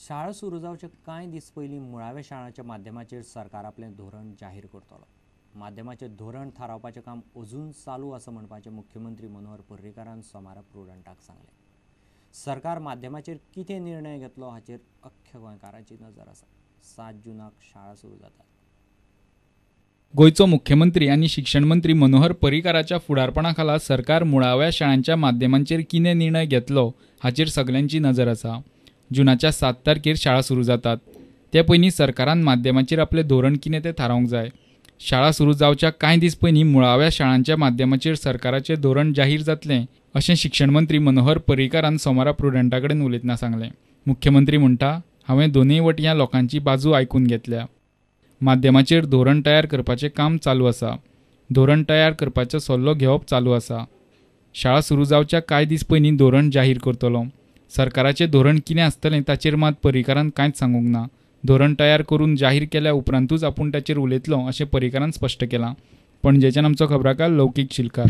शाळा सुरू जावचे कांय दीस पयलीं मुळाव्या शाळांच्या माध्यमाचेर सरकार आपलें धोरण जाहीर करतलो। माध्यमाचें धोरण थारावपाचें काम अजून चालू आसा म्हणपाचें मुख्यमंत्री मनोहर पर्रीकारान सोमारा प्रुडंटाक सांगलें। सरकार माध्यमाचेर कितें निर्णय घेतलो हाचेर अख्ख्या गोंयकारांची नजर आसा। 7 जूनाक शाळा सुरू जातात। गोंयचो मुख्यमंत्री आनी शिक्षण मंत्री मनोहर पर्रीकाराच्या फुडारपणाखाला सरकार मुळाव्या शाळांच्या माध्यमांचेर कितें निर्णय घेतलो हाचेर सगल्यांची नजर आसा। जुनाच्या 7 तारखेर शाळा सुरू जातात ते पयलीं सरकारान माध्यमाचेर आपलें धोरण कितें तें थारावंक जाय। शाळा सुरू जावच्या कांय दीस पयलीं मुळाव्या शाळांच्या माध्यमाचेर सरकाराचें धोरण जाहीर जातलें अशें शिक्षण मंत्री मनोहर पर्रीकारान सोमारा प्रुडंटा कडेन उलयतना सांगलें। मुख्यमंत्री म्हणटा, हांवें दोनूय वटयां लोकांची बाजू आयकून घेतल्या। माध्यमाचेर धोरण तयार करपाचें काम चालू आसा। धोरण तयार करपाचो सल्लो घेवप चालू आसा। शाळा सुरू जावच्या कांय दीस पयलीं धोरण जाहीर करतलो। सरकाराचें धोरण कितें आसतलें ताचेर मात पर्रीकारान कांयच सांगूंक ना। धोरण तयार करून जाहीर केल्या उपरांतूच आपूण ताचेर उलयतलो अशें पर्रीकारान स्पश्ट केलां। पणजेच्यान आमचो खबराकार लौकीक शिलकार।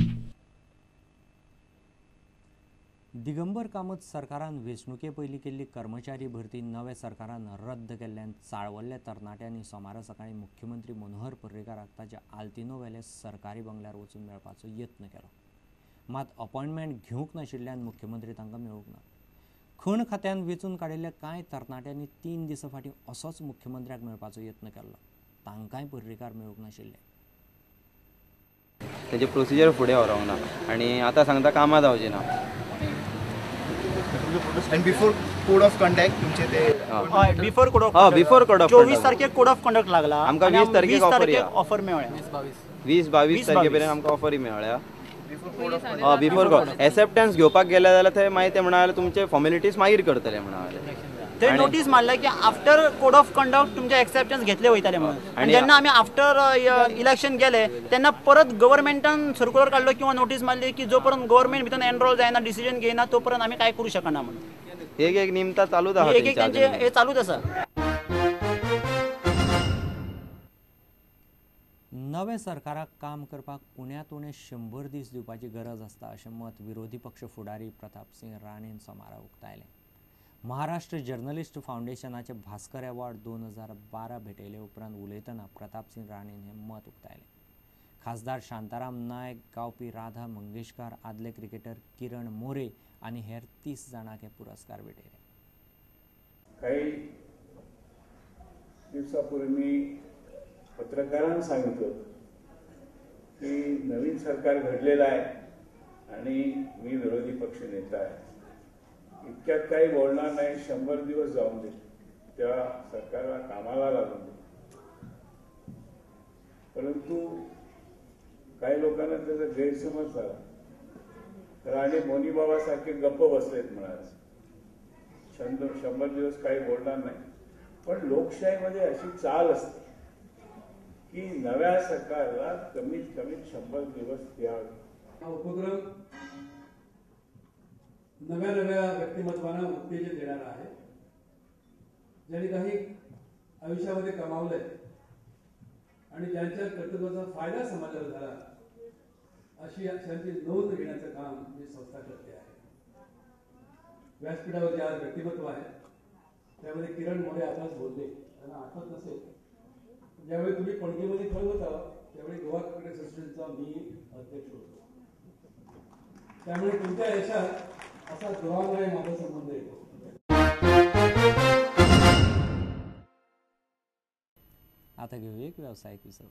दिगंबर कामत सरकारान वेंचणुके पयलीं केल्ली कर्मचारी भरती नव्या सरकारान रद्द केल्ल्यान चाळवल्ल्या तरणाट्यांनी सोमारा सकाळीं मुख्यमंत्री मनोहर पर्रीकाराक ताच्या आल्तिनो वेल्या सरकारी बंगल्यार वचून मेळपाचो यत्न केलो। मात अपॉयंटमेंट घेवंक नाशिल्ल्यान मुख्यमंत्री तांकां मेळूंक ना। खण खात्यान वेंचून काडिल्ल्या कांय तरणाट्यांनी 3 दिसां फाटीं असोच मुख्यमंत्र्याक मेळपाचो यत्न केल्लो, तांकांय पर्रीकार मेळूंक नाशिल्ले। तेजे प्रोसिजर फुडें व्हरूंक ना आनी आतां सांगता कामां जावची ना। And before code of conduct तुमचे ते before code of before code of 24 तारखेक कोड ऑफ कंडक्ट लागला। आमकां 20 तारखेक ऑफर मेळ्ळ्या। 20-22 तारखे मेरेन आमकां ऑफरी मेळ्ळ्या। बिफोर कोड एक्सेप्टन्स घेवपाक गेले जाल्यार ते मागीर ते म्हणाले तुमचे फॉर्मेलिटीज मागीर करतले म्हणाले। ते नोटीस मारले की आफ्टर कोड ऑफ कंडक्ट तुमचे एक्सेप्टन्स घेतले वयतले म्हणून। आनी जेन्ना आमी आफ्टर इलेक्शन गेले तेन्ना परत गव्हर्मेंटान सर्कुलर काडलो किंवा नोटीस मारली की जो पर्यंत गव्हर्मेंट भितर एनरोल जायना, डिसिजन घेयना तो पर्यंत आमी काय करू शकना म्हणून। एक एक निमता चालूच आसा, एक एक तेंचे हे चालूच आसा। नव्या सरकाराक काम करपाक उण्यांत उणें 100 दीस दिवपाची गरज आसता अशें मत विरोधी पक्ष फुडारी प्रतापसिंग राणेन सोमारा उक्तायलें। महाराष्ट्र जर्नलिस्ट फावंडेशनाचे भास्कर अवॉर्ड 2012 भेटयले उपरांत उलयतना प्रतापसिंग राणेन हें मत उक्तायलें। खासदार शांताराम नायक, गावपी राधा मंगेशकार, आदले क्रिकेटर किरण मोरे आनी हेर 30 जाणांक हे पुरस्कार भेटयले। काही दिवसापूर्वी मी पत्रकारांना सांगितलं की नवीन सरकार घडलेलं आहे आणि मी विरोधी पक्ष नेता आहे, इतक्यात काही बोलणार नाही, 100 दिवस जाऊन दे, त्या सरकारला कामाला लागून दे। परंतु काही लोकांना त्याचा गैरसमज झाला। तर आणि मोनी बाबासारखे गप्प बसलेत म्हणाले, 100 दिवस काही बोलणार नाही। पण लोकशाहीमध्ये अशी चाल असते की नव्या सरकारला कमीत कमी 100 दिवस द्यावे। हा उपक्रम नव्या नव्या व्यक्तिमत्वांना उत्तेजन देणारा आहे, ज्यांनी काही आयुष्यामध्ये कमावलंय आणि ज्यांच्या कर्तृत्वाचा फायदा समाजाला झाला अशी अशांची नोंद घेण्याचं काम ही संस्था करते आहे। व्यासपीठावर जे आज व्यक्तिमत्व आहे त्यामध्ये किरण मोरे आताच बोलले, त्यांना आठवत नसेल, ज्यावेळी तुम्ही पणजीमध्ये खेळत होता त्यावेळी गोवा क्रिकेट असोसिएशनचा मी अध्यक्ष होतो, त्यामुळे तुमच्या यशात असा दुरांगाने माझा संबंध येतो। आता घेऊया एक व्यावसायिक विसव।